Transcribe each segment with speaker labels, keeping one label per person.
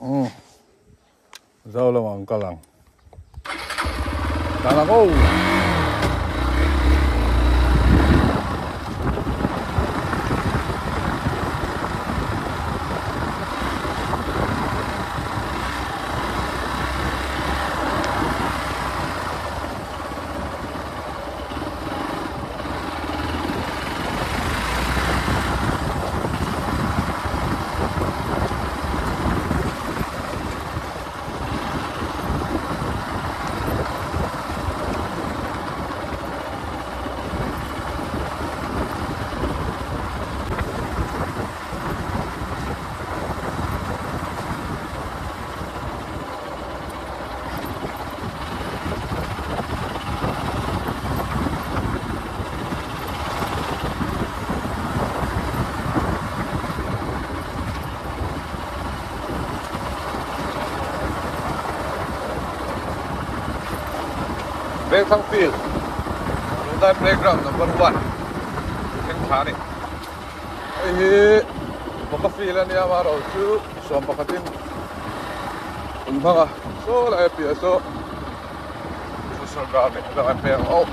Speaker 1: Umm Zo lamah an kal ang. Tlan ang aw. Vengthlang field tunlai playground number one thleng thla a ni hei hi bawka field a nia amaherawhchu sawm pakhatin an hmang a saw lai a piah saw futsal ground leh lam an peng ang aw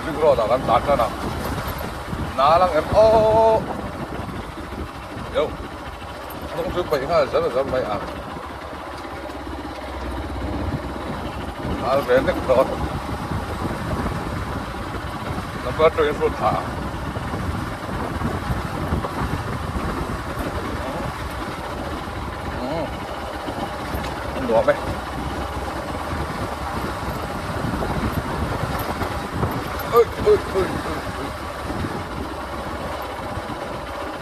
Speaker 1: ring road ah kan tlan tan a nal ang em aw yo hnung chu paih nghal zar zar mai ang nal ve nek dawn number 24 thla ang. Nuam e. Ui ui ui ui ui.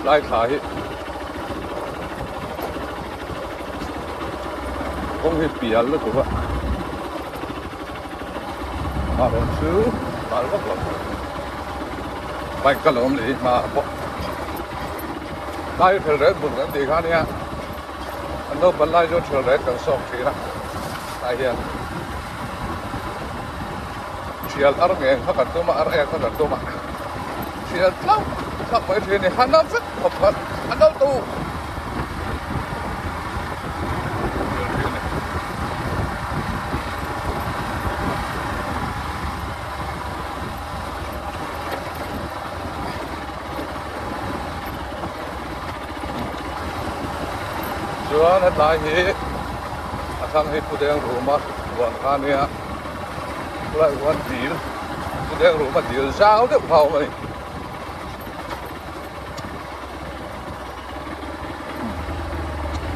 Speaker 1: Lai thla hi. Kawng hi pial lutuk a. A rawn chu kal vak lo. Bike ka lo awm leh hi hma ah pawh. Lai thel ret bun kan tih kha nia an naupan lai chu thel ret kan sawk thin a tah hian thial ar ngeng kha kan tum a ar ek kha kan tum a thial tlauh tlauh mai thin a ni han a vek khawp kha a no tu thial thin a ni. Chuan hetlai hi a thlang hi Pudeng Ruma huan kha ania khulai huan dil Pudeng Ruma dil zau deuh kha a awm a ni.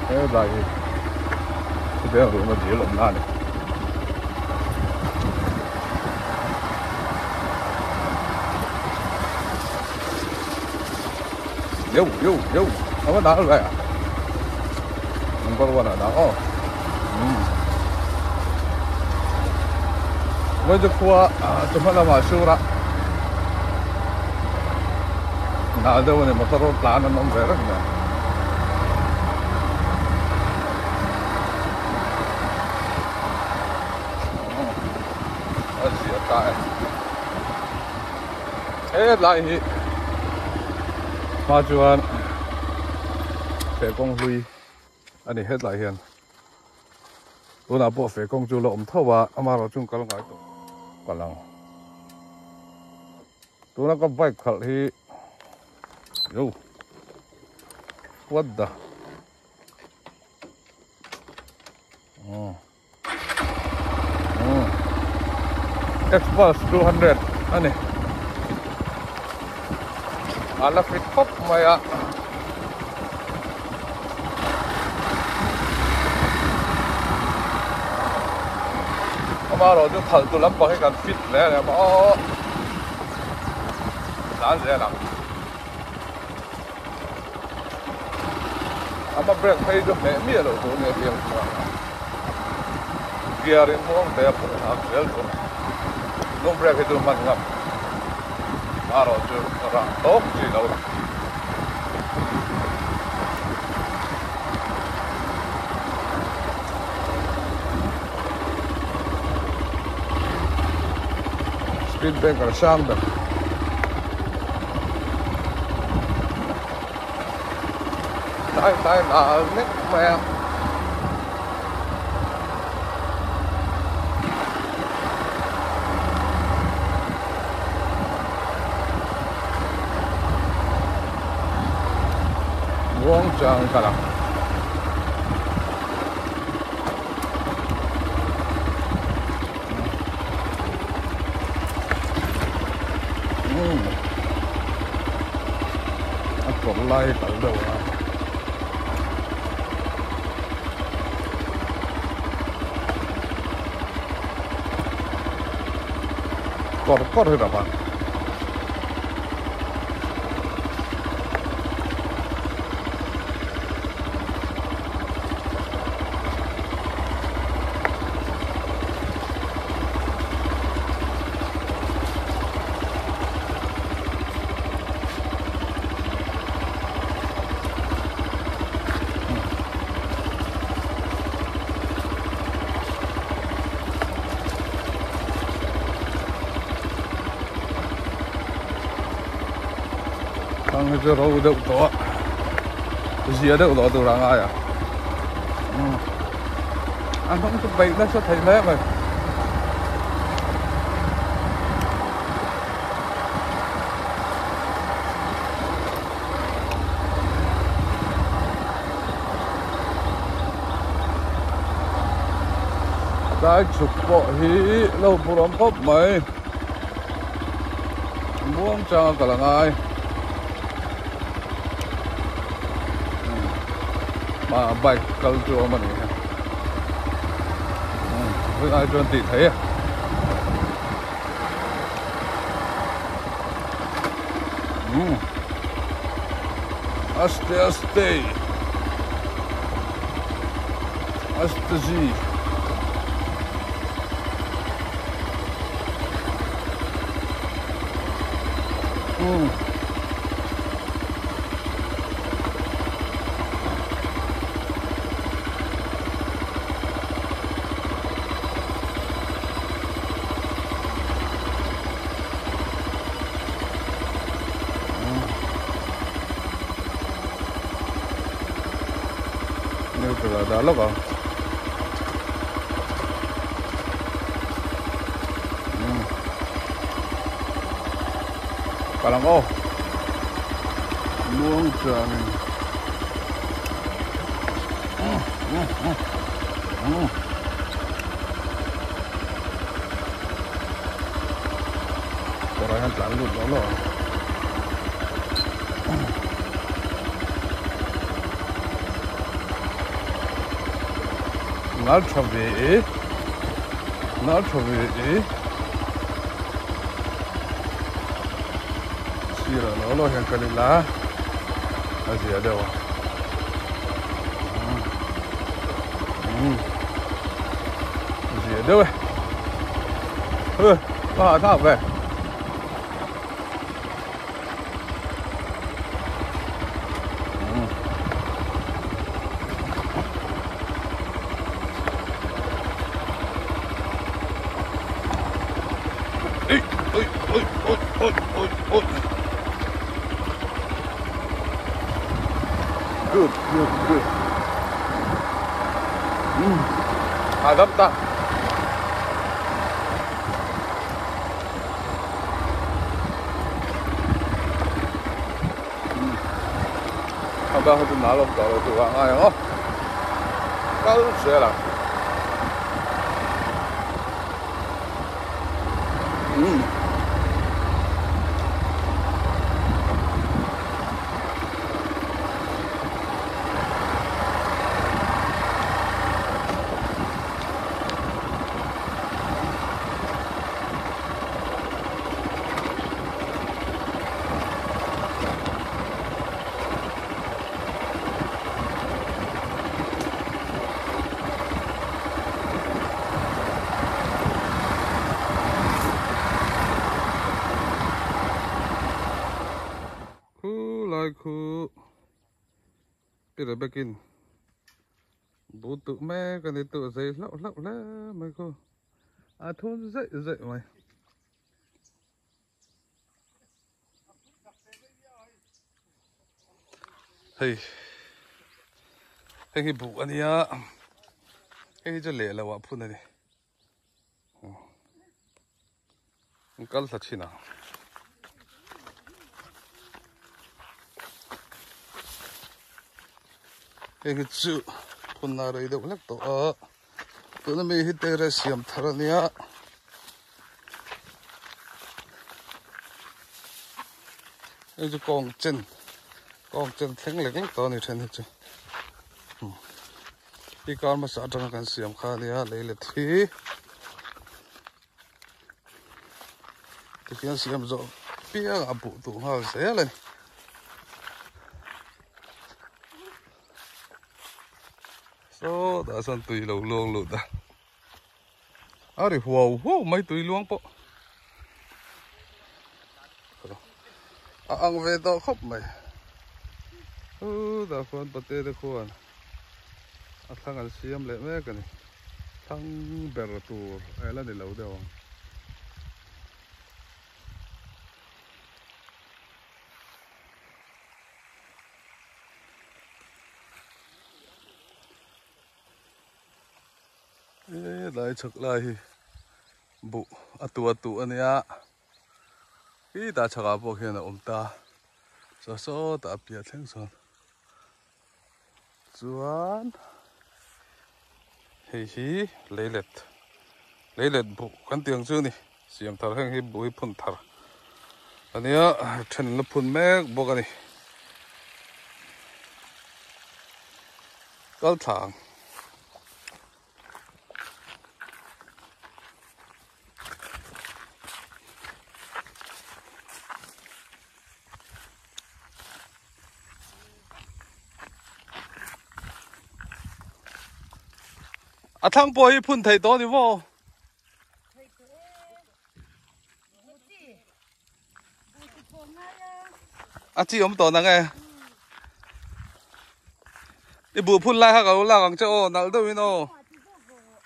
Speaker 1: Hetlai hi Pudeng Ruma dil awmna a ni. Yo yo yo a va nal ve a number one ah dah aw vawiin khua chawhma lamah sur a nal deuh a ni motor tlan an awm ve reng mai a zia ta e. Hetlai hi hma chuan feh kawng hlui a ni hetlai hian tunah pawh feh kawng chu la awm tho a amaherawh chu kal ngai tawh ka lang tuna ka bike khalh hi yo what the Xpulse 200 a ni a la fit khawp mai a amaherawh chu khalh tu lampang hi kan fit hle a ni aw tlan zel ang Ama brake phei chu hmeh miah loh tur nia tiang chuan gear in muang te a phurh nghak zel tur hnung brake hi chu hman ngam marawh chu rang tawk chi lo speed breaker sang ber. tlai tlai nal nek mai a. Muang chang kal ang. A kawr lai kal deuh a. Kawr kawr hi ram a. Thang hi chu ro deuh tawh a zia deuh tawh tur a ngai a a hnung chu beih nasa thei hle mai. Tlai chhuk pawh hi lo pur awm khawp mai muang chang a kal a ngai ah bike kal chu a awm a ni a ringai chuan tih theih a. Aste aste aste ji Neutral ah dah lawk ang. Kal ang aw. Muang chuangin. Kawrah hian tlan lut lawh lawh ang. Nal tha ve e. Nal tha ve e. Sirah lawh lawh hian kal ila a zia deuh a. Zia deuh e. Hơ, có hả thảo về. Ui, ui, ui, ui, ui, ui, ui. Good, good, good. À gấp ta. A ba ho chu nal awm tawh lo tur a ngai ang aw. Kal zel ang. Umm. Khu lai khu pi Rebecca-in bu tuh mek a ni tuh zei hlauh hlauh hle mai khu a thun zeih zeih mai. Hei Heng hi buh a nia, heng hi chu leh loh ah phun a ni. An kal thla thin ang. Heng hi chu phun na rei deuh hlek tawh a, tuna mi hi terrace siam thar a nia. Hei chu kawng chen kawng chen thleng lek lek tawh a ni then hi chu i kar hmasa atanga kan siam kha a nia lei let hi tikhian siam zawh piang a buh duh nghal zel a ni. Sawtah sawn tui lo luang lut a. A ri huau huau mai tui luang pawh a ang ve tawh khawp mai u dah khuan pate te khuan a thlang an siam leh mek a ni thlang ber tur a la ni lo deuh ang. E lai chhak lai hi buh a tu a tu a nia khi tah chhakah pawh khian a awm ta saw sawtah a piah thleng sawn chuan hei hi leilet leilet buh kan tih ang chu a ni siam thar heng hi buh hi phun thar a nia then la phun mek bawk a ni kal thla ang. A thlang pawh hi phun thei tawh a ni maw? A chi awm tawh nang e. I buh phun lai kha ka lo lak ang che aw nalh deuh in aw.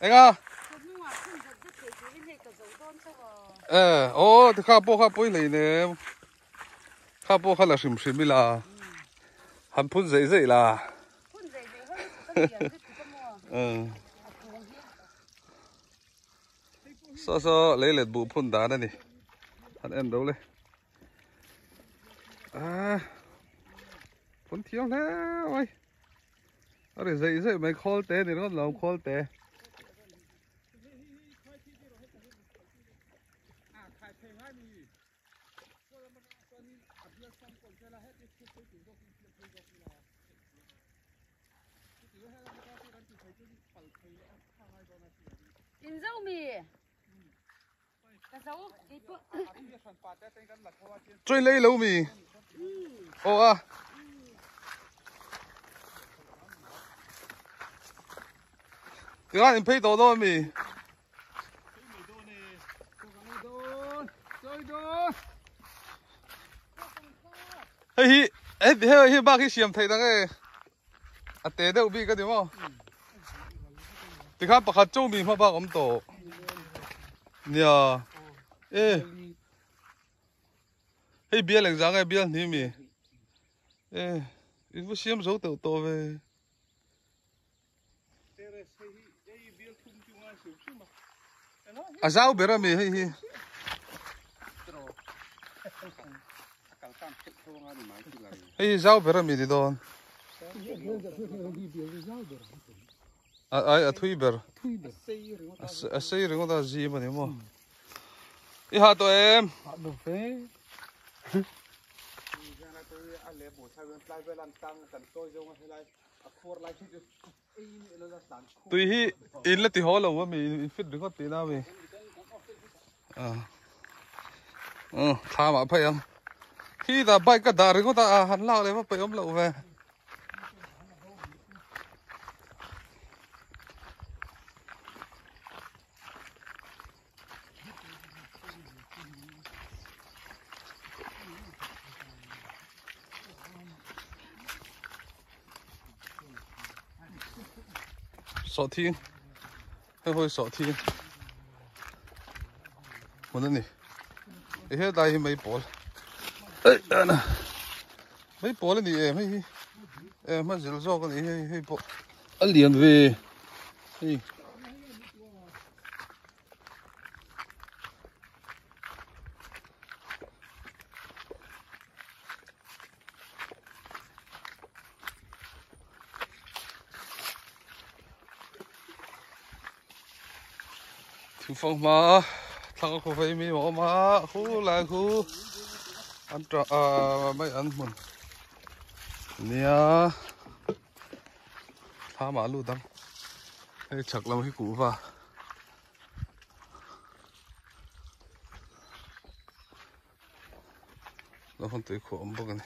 Speaker 1: Enga? E aw tikha pawh kha pawi hlei nem. Kha pawh kha la hrim hrim ila. Han phun zeih zeih la. Saw saw lei let buh phun dan a ni han en ro le a phun thiam hle mai a ri zeih zeih mai khawl te ni ringawt lo khawl te.
Speaker 2: In zo mi ka zo kei pawh.
Speaker 1: Choi lei lo mi aw a. Tinga in phei tawh dawn mi. Hei hi hei hi bak hi siam theih dang e. A te deuh bik a ni maw? Tikhan pakhat chu mi hma bak awm tawh. Nia. E. Hei bial eng zang e bial hni mi. E. In va siam zo teuh tawh ve. A zau ber a mi hei hi. Hei hi zau ber a mi ni dawn. A ai a thui ber. A sei ringawt a zim a ni maw. I ha tawh em?
Speaker 3: Ha lo ve.
Speaker 1: Tui hi in la ti haw lo a mi in fit ringawt tihna a mi thlam ah phei ang khi tah bike ka dah ringawt a han lak leh va peih awm loh ve. Sawhthing hei hawi sawhthing hmun a ni e helai hi mai pawl mai pawl a ni em hei hi e hma zil zawk a ni hei hei pawh. A lian ve hei. Thingfanghma thlang a khaw vei mi a awm a khu lai khu an tah ah mai an hmun nia thlam ah a lut ang hei chhak lam hi kuhva. Lo hawn tui khuah awm bawk a ni.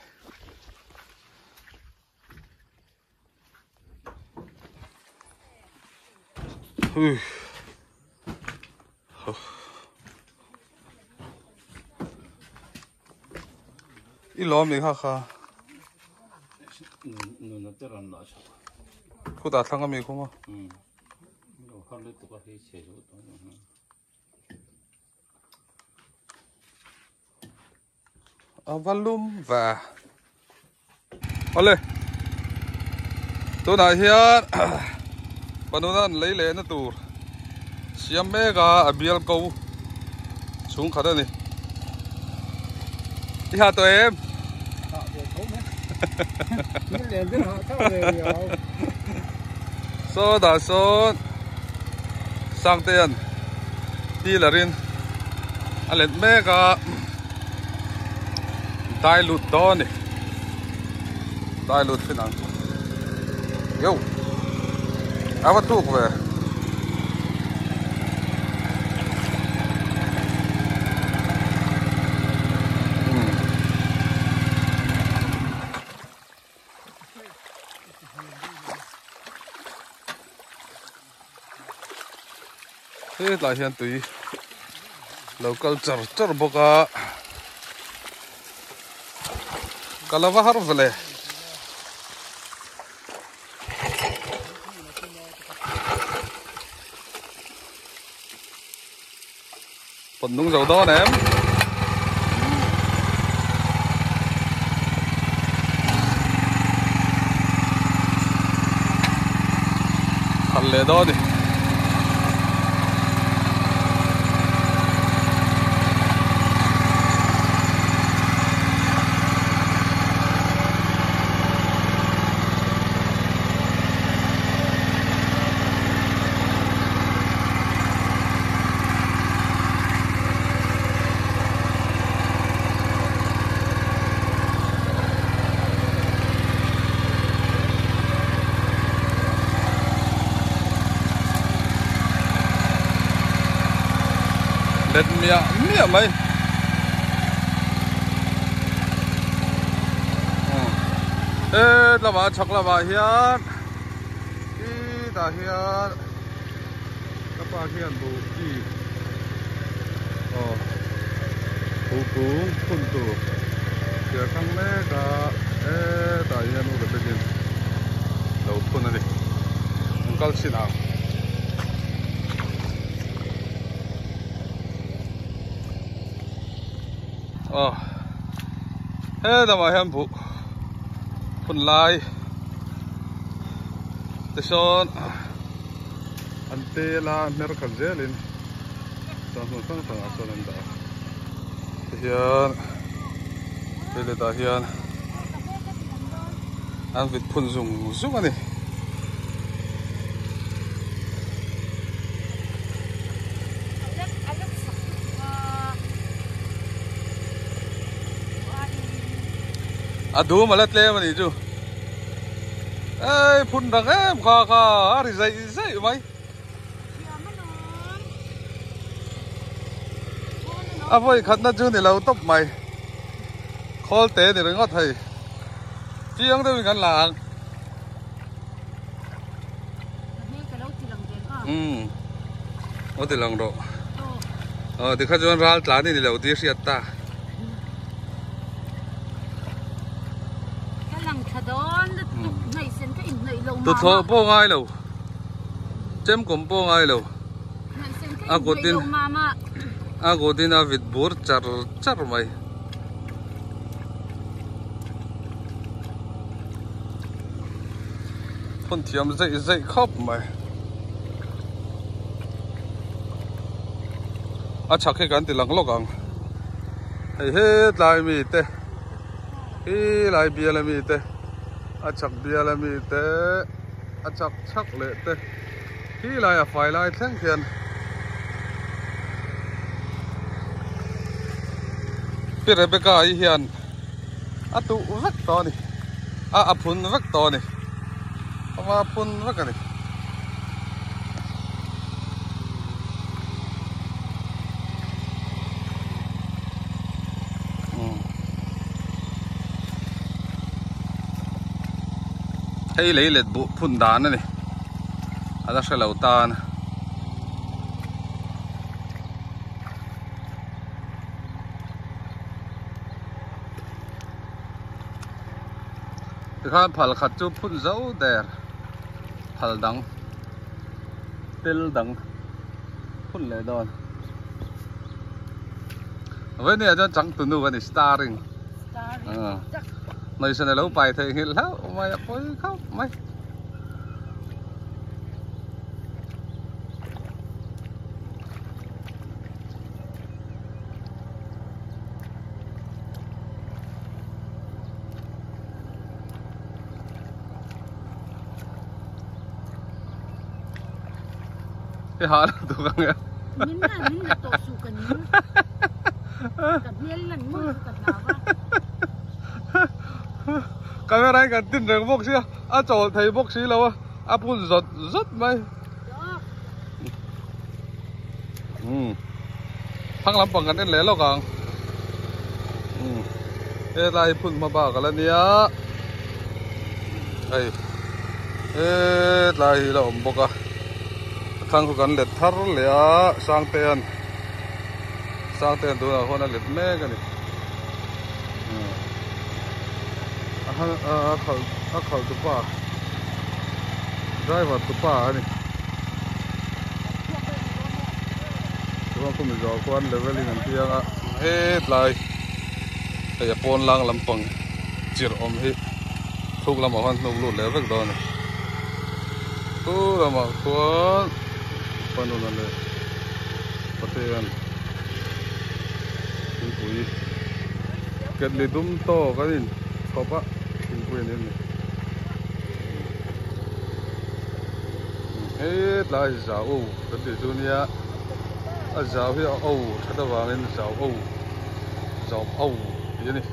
Speaker 1: Hui. I lawm ni kha kha.
Speaker 3: Nuna te ran la chha.
Speaker 1: Khutah thlang ami khum a.
Speaker 3: Lo har lutuk a hei chhe zo tawh.
Speaker 1: A va lum ve. Awle. Tunah hian panuna an lei lehna tur siam mek a a bial ko chhung khat a ni. I ha tawh em?
Speaker 4: Ha ve tho mai. Ni len ber ha chauh ve riau.
Speaker 1: Saw dah sawn Sangtea'n tiller in a let mek a dai lut dawn a ni dai lut thin ang yo a va thuk ve. Hetlai hian tui lo kal char char bawk a ka la va har vele. Pawt nung zo dawn em? Khalh leh dawn ni. Let miah miah mai. He lamah chhak lamah hian khi tah hian ka pa hian buh chi aw buh kung phun tur chhiar hrang mek a hetah hian u Rebecca-in lo phun a ni an kal chhin ang. Aw he lamah hian buh phun lai te sawn an tel a hmer khat zelin chuan hmun hrang hrangah chuan an dah a tihian hei letah hian an vit phun zung zung a ni. A dum a la tlem a nih chu ei phun rang em kha kha a ri zaih zaih mai a vawi khatna chu ni lo tawp mai khawl te ni ringawt hei chiang deuhin kan la ang umm aw ti lang rawh aw tikha chuan ral tlan i ni lo tih a hriat ta. Tuthlawh pawh ngai lo chemkawm pawh ngai lo a kutin a kutin a vit bur char char mai. Phun thiam zeih zeih khawp mai. A chhak hi kan ti lang lawk ang. Hei hetlai mi te hi lai bial ami te a chhak bial ami te a chhak chhak leh te hi lai a fai lai thleng khian Pi Rebecca i hian a tuh vek tawh a ni a a phun vek tawh a ni ama phun vek a ni. Hei lei let buh phun dan a ni a la hre lo tan. Tikhan phal khat chu phun zo der phal dang tel dang phun leh dawn vawinia chuan changtunu a ni starring hmeichhe lo pai theih nghilh hlauh mai a pawi khawp mai. I ha lo tuk ang e.
Speaker 2: Min na min na tawh suh ka ning. Ka hmel lan mawlh chu ka hlau a.
Speaker 1: Camera in kan tin reng bawk sia, a chawl thei bawk si lo a, a phun zawt zawt mai. Umm thlang lampang kan en leh lawk ang umm helai hi phun hma bak ala nia hei hetlai hi la awm bawk a a thlang khu kan let thar leh a sangtean sangtean tunah khuan a let mek a ni a khalh a khalh tupa driver tupa a ni chuan khumi zawh khuan level in an piang a hetlai hei a pawn lang lampang chirh awm hi thuk lamah khuan hnuk lut leh vek dawn a ni chu lamah khuan panuna leh patean thingpui ketli dum tawk an in chhawp a thingpui an in a ni hetlai zau o kan tih chu nia a zau hi a o that avangin zau o zau o tih a ni.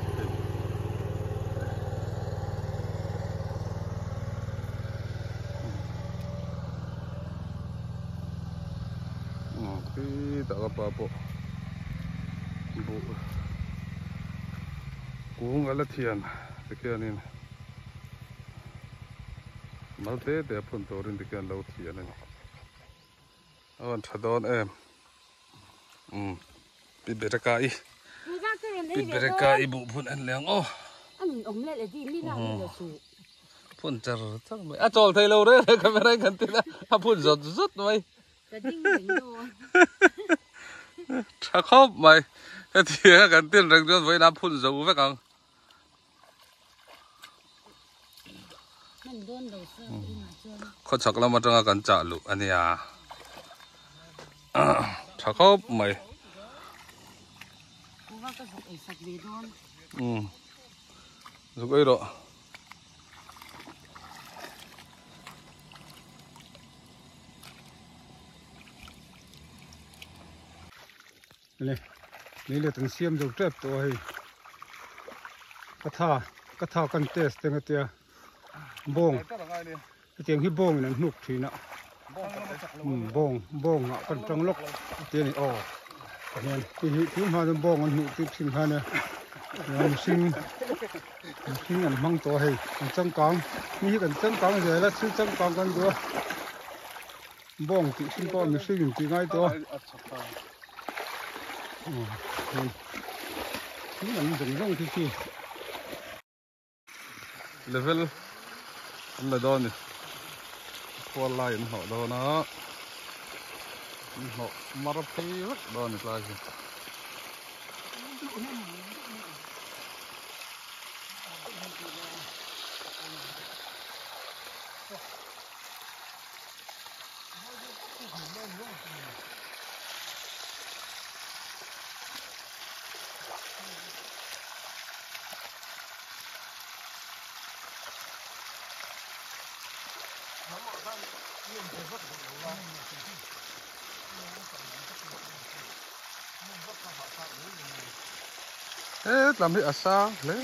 Speaker 1: Khitah ka pa pawh buh kung a la thian tikhianin mal te te a phun turin tikhian lo thian a ni a rawn tha dawn em umm pi bereka-i pi bereka-i buh phun en leh ang aw. Phun char char mai a chawl thei lo reng reng camera in kan tin a a phun zawt zawt mai
Speaker 2: ka ding reng dawn
Speaker 1: tha khawp mai hetiang a kan tin reng chuan vawiin a phun zo vek ang
Speaker 2: hman dawn lo sa inah chuan
Speaker 1: khawchhak lam atanga kan chah luh a nia tha khawp mai
Speaker 2: kuva ka zuk ei sak ve dawn
Speaker 1: um Zuk ei rawh.
Speaker 4: Le, ni le tan siam zo tep tawh a hei. Ka tha, ka tha kan test te nga tia. Bawng. Hetiang hi bawng in an hnuk thin a. Bawng, bawng ah kan tang lawk a ti a ni aw. Hian hei hi tun hma chuan bawng an hnuh tir thin khan a mihring mihring an hmang tawh a hei an changkang mi hi kan changkang zel a thil changkang kan duh a bawng tih hrim pawh mihring in tih ngai tawh a thil an zawng zawng khi khi.
Speaker 1: Level an la dawn a ni khual lai an hlawh dawn a an hlawh mar phei vek dawn a ni tlai hi. Hetlam hi a sang hle.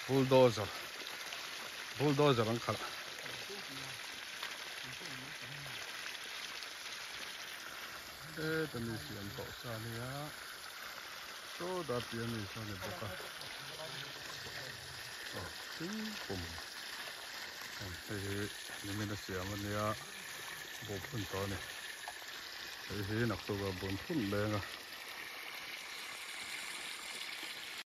Speaker 1: Bulldozer bulldozer an khalh heta mi siam tawh sa ania saw dar tih a mi saw a ni bawk a aw thing pum hei hi nimin a siam ania bawh phun tawh a ni hei hi naktuk ah bun phun leng a.